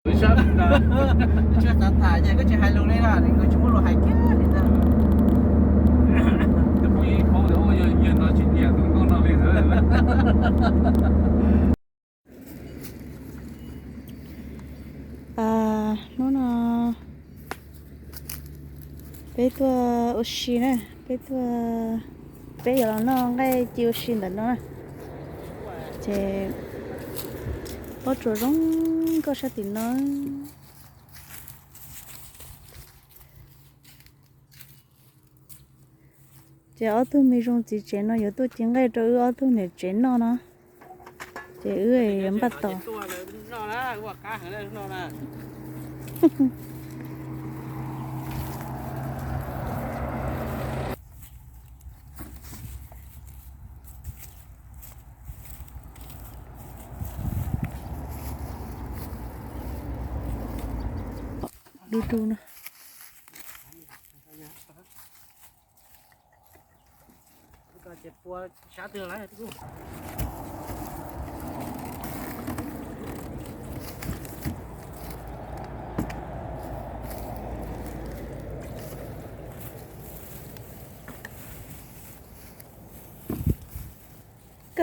Tsuas tham tham ces koj tsis hais lus li na, nws tsis muaj lus hais kiag li ntag. Tus phooj ywg paub tias yawg no tsis nyiam tus nkauj no li ntawd. Hnub no peb tuaj ua si na, peb tuaj, peb yuav los noj nqaij ci ua si ntawm no na. Ces pob tsuas zoo nkauj sab tim no. Ces ob tug me zoo txiv tsev no yuav tuaj ci nqaij rau wb ob tug niam tsev noj no. Ces wb yuav npaj tos. Du du no. Koj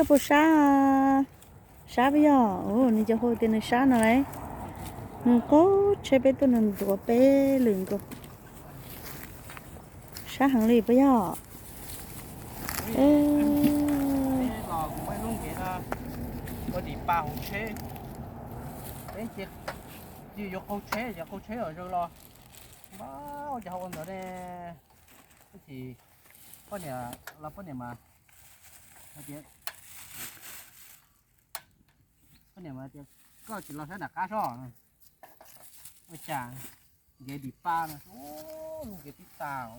puas sab? Sab puas yog? Nws cov hu tias nws sab no lauj. Nws qaug tsheb peb tuaj nws ntuav peb lwm nkaus. Sab heev li puas yog? Ua tim pa hauv tsheb, peb ces yuav qaug tsheb, yuav qaug tsheb los zaws los, npab ua cas ua ntawd ne. Tab sis poj niam los poj niam mas hais tias, poj niam mas tias koj tsis los saib nram qab sob, ua cas nkev dim pa no, lub nkev tib tas,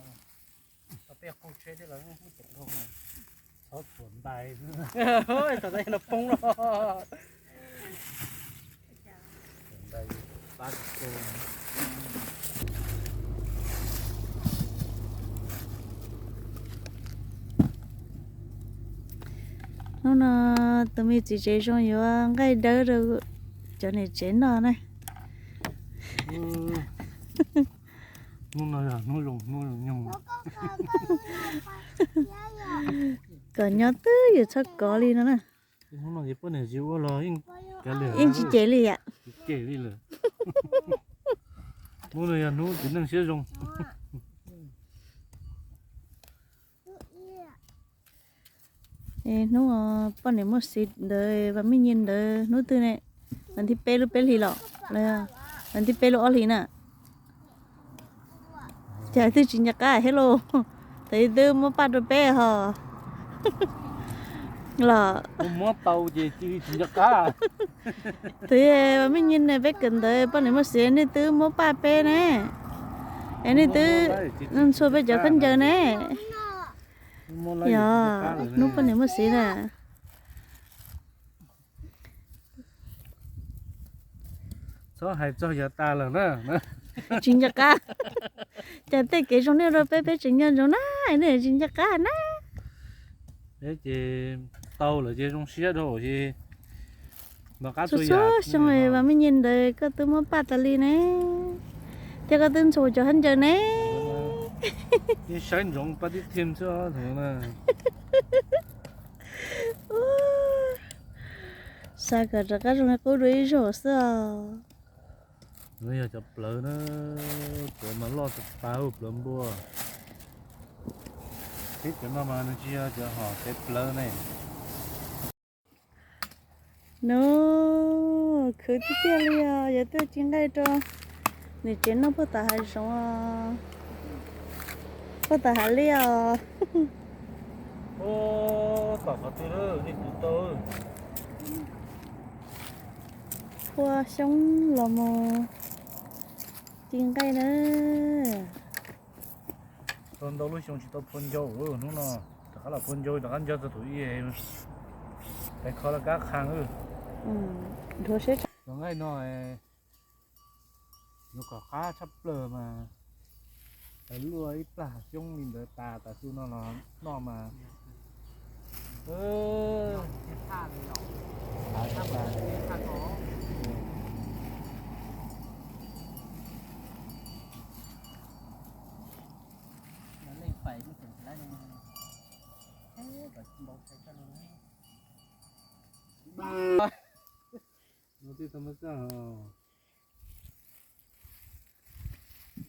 tau peb qaug tsheb thiab los muaj ceem dhau. Txhob txuam ntais, txhob ntais no poob los. Hnub no tus me txiv tsev zoo yuav nqaij dawb rau cov niam tsev noj na. Hnub no yog hnub zoo hnub zoo nyoog. Kom nyob twb yuav txhob kov li no na. Hnub no ces poj niam tsis ua los yeej, yeej tsis cem li yam. Tsis cem li lawm. Hnub no yog hnub txiv neej siab zoo. Hnub poj niam muaj xiv ntawd, vas mij nyi ntawd hnub twg ne? Vas thib peb lub peb hlis los, vas thib peb lub ob hlis na. Cas twb tsis nco qab thiab lauj. Thaum twb muab paj rau peb ho. Los muab tau ces cia li tsis nco qab. Thaum vas mij nyi ne peb kawm ntawv poj niam muaj xiv nej twb muab paj peb ne. Es nej twb ntxhua peb cov khaub ncaws ne. Yog hnub poj niam muaj xiv na. Txhob hais txog yog tas lawm na. Tsis nco qab. Cas tej kev zoo nej rau peb, peb tseem nco ntsoov na, nej tsis nco qab na. Ces tau lawm ces zoo siab rau ces txhua txhua xyoo vas mij nyi ntawd koj twb muab paj tas li ne, thiab koj twb ntxhua cov khaub ncaws ne. Yeej saib ntsoov paj tib thim xwb os. Xav kom rov qab zoo li qub dua ib zaug xwb os. No yog cov plawv na, plawv mas loj tas tas, plawv npua. Peb cov no mas nws tsis yog cov hom kev plawv ne. No, khwv tiag tiag li os, yuav tuaj ci nqaij rau niam tsev noj puag tom hav zoov, puag tom hav liaj os. Tom qhov twg nej tus tau. Phua xyoob los mus ci nqaij na. Tau ntau lub xyoo tsis tau phua ncau, hnub no rov qab los phua ncau, rov qab ncau txog thaum ub, peb kho laj kab qhee. Cov nqaij no yuav kom qab tshaj plaws mas, luaj ib plag xyoob li ntawd tas tas xu no los noj mas. Tab sis mas, tab sis mas,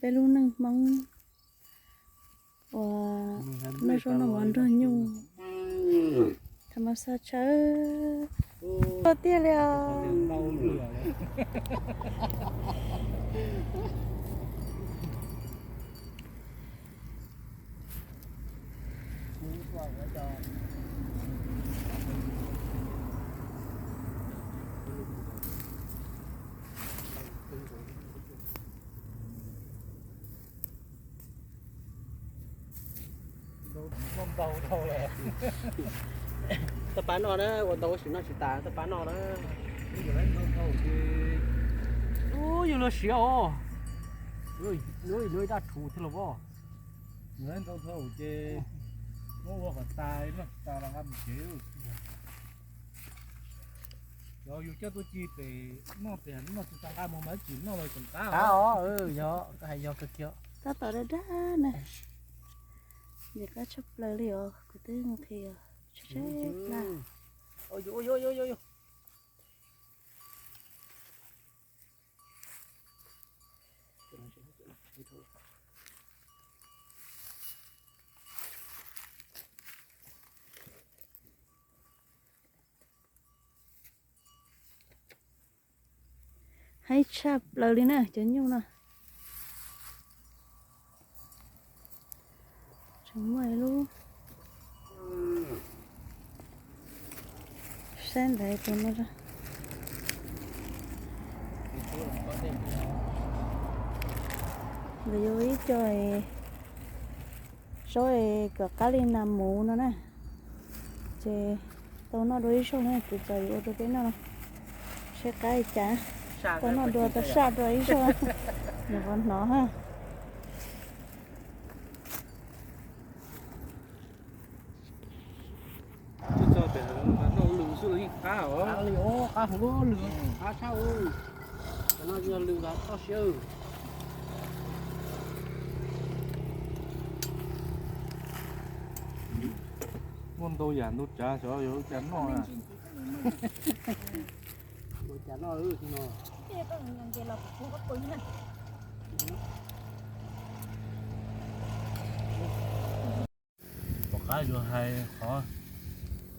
Peb lub neej Hmoob uas noj zaub noj mov nrog nyuj, tham mas xaj tshawb tiag li os. Tau pab no na, ua ntau sim no tsis tas, tau pab no na. Ub, yus luag siav os. Luag ib daj rhuv thiab los as. Ntau thaum ces muab ua kom tas, noj tsis tas los nqa mus tsev. Yog yus coj tuaj ci pem noj pem noj tsis tas nqa mus mas tsis noj los tseem qab os. Yog, koj hais yog kawg kiag. Tab tom daj daj na. Ntxim qab tshaj plaws li os, kuv twb nqhis os. Tshab tshab na. Heev tshaj plaws li na cov nyuj no. Tseem muaj ib lub saib ntawd tus no. Nkawd yuav ib co zaub kom qab li nas mus no na. Ces tau noj dua ib zaug na, kuv txawm yuav ua rau peb noj no. Seb qab li cas, tau noj dua tau saj dua ib zaug. Nws qhov hnov ha. Txog pem mas noj lws xwb los yeej qab os. Qab li os, qab hauv lws, qab tshaj. Cov no yog lws los txoj siab. Muaj ntau yam ntau tsav xyov yuav ua cas noj na. Ua cas noj no. Tom qab yuav hais qhov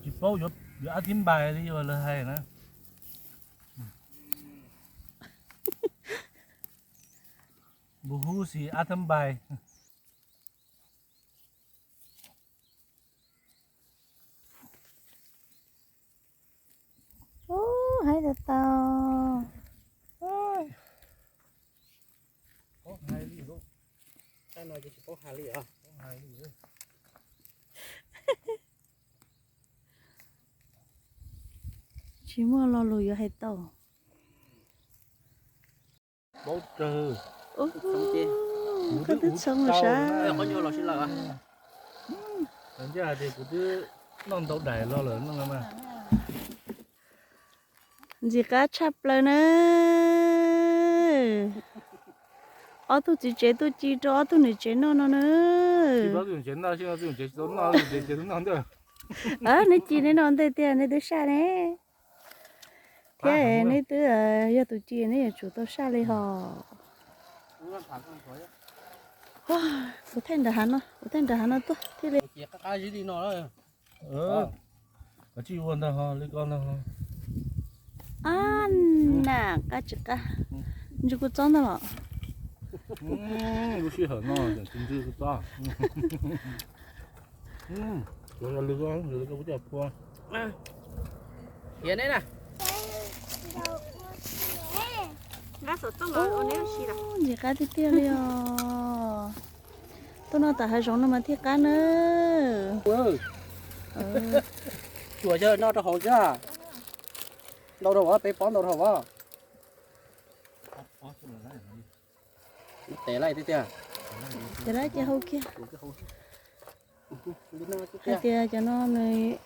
tsis paub yuav ab thib npais li uas lawv hais na. Npus hub xis ab thib npais. Ub, haib tau tau. Paub hais li, no ces tsis paub hais li os. Tsis muaj lo lus yuav hais tau. Paub tsawg. Koj twb txhoov los sav. Ntshe hais tias kuv twb noj ntau daim los lawm no mas. Ntxim qab tshaj plaws na. Ob tug txiv tsev tuaj ci rau ob tug niam tsev noj no na. Tsev noj, tsev tsis tau noj, tsev tsis tau noj ntej. Neb ci neb noj ntej tiag neb twb saj ne. Thiab neb twb yog tus ci neb yuav tsum tau saj li hos. Kuv thaij nram hav no, kuv thaij nram hav no tuaj thiaj li. Koj tsis ua ntag ho, li koj ntag ho. Ab, nam qab tsis qab. Ntsw kua txob ntag los. Lub sij hawm no tseem tsis ntsw kua txob. Lwm koj, lwm koj kuv coj phua. Hiav neb na. Ntxim qab tiag tiag li os. Tuaj noj tom hav zoov no mas thiaj qab na. Tsuas yog noj rau hauv xwb. Ntau rau as, peb pob ntau rau as. Tes laij tiag tiag. Tes laij ces hau kiag. Hais tias cov no nws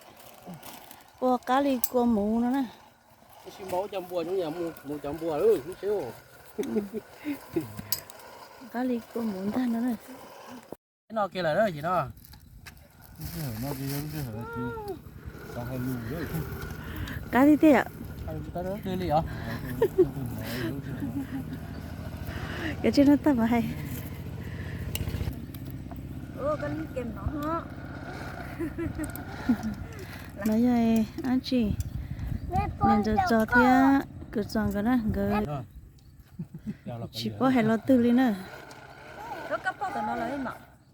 ua qab li kua muv no na. Ib sim npau cov npua, mus cov npua lub seb. Qab li kua muv ntag no na. No kiag lawm ces no. Qab tiag tiag yom. Kav tsij no tag mas hais. No yog dab tsi? Niam ntxawm Txos thiab kwv Txos nkawd na, nkawd tsis paub hais lo twg li na.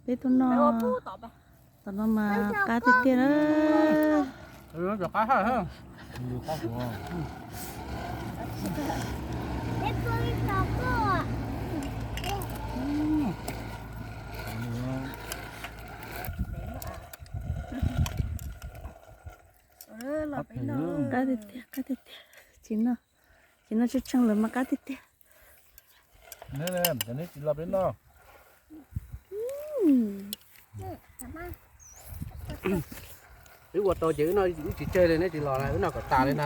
Peb tuaj noj tom no mas qab tiag tiag na. Qab tiag tiag, qab tiag tiag. Tsis noj, tsis noj tsheej tsheej lawm mas qab tiag tiag. Wb ua tau ces wb noj, wb tsis tseg li, neb tsis los na, wb noj kom tas li na.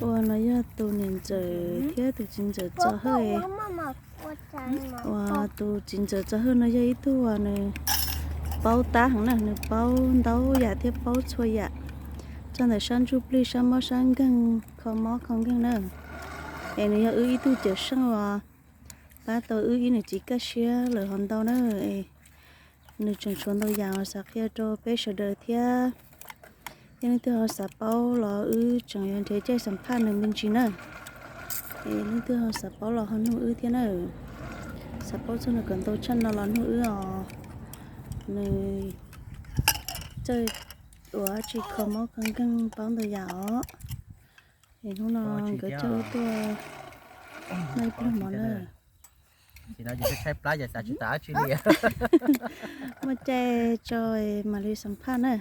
Ua no yog tus niam ntxawm thiab tus txiv ntxawm Txos Hawj. Uas tus txiv ntxawm Txos Hawj no yog ib tug uas nws paub tab heev na, nws paub ntau yam thiab paub txhua yam, txog ntawm sab ntsuj plig, sab mob sab nkeeg, kho mob kho nkeeg na. Es nws yog wb ib tug cawm seej uas pab tau wb ib niam txiv kaj siab lawm ho ntau na. Nws tseem tshuav ntau yam uas xav qhia rau peb sawv daws thiab. Yog leej twg ho xav paub los wb tseem yuav nrhiav caij xam phaj nws me ntsis na. Es leej twg ho xav paub los ho nug wb thiab na. Xav paub txog nws kom ntau tshaj no los nug wb os. Nws txawj ua tsis kho mob kho nkeeg paub ntau yam os. Es hnub no nkawd coj wb tuaj noj ib pluag mov na. Muaj caij tso mam li xam phaj na.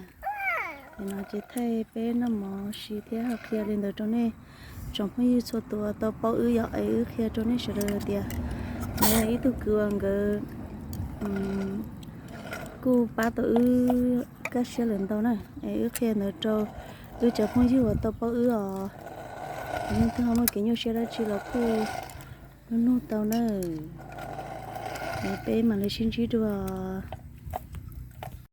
Es no ces thaij peb noj mov si thiab ho qhia li ntawd rau nej tsoom phooj ywg txhua tus tau paub wb yom, es wb qhia rau nej sawv daws tias no yog ib tug kwv uas nkawd kuj pab tau wb kaj siab lawm ntau na. Es wb qhia ntawd rau wb cov phooj ywg uas tau paub wb os. Leej twg ho muaj kev nyuaj siab dab tsi los kuj nug nug tau na. Es peb mam li sib ntsib dua.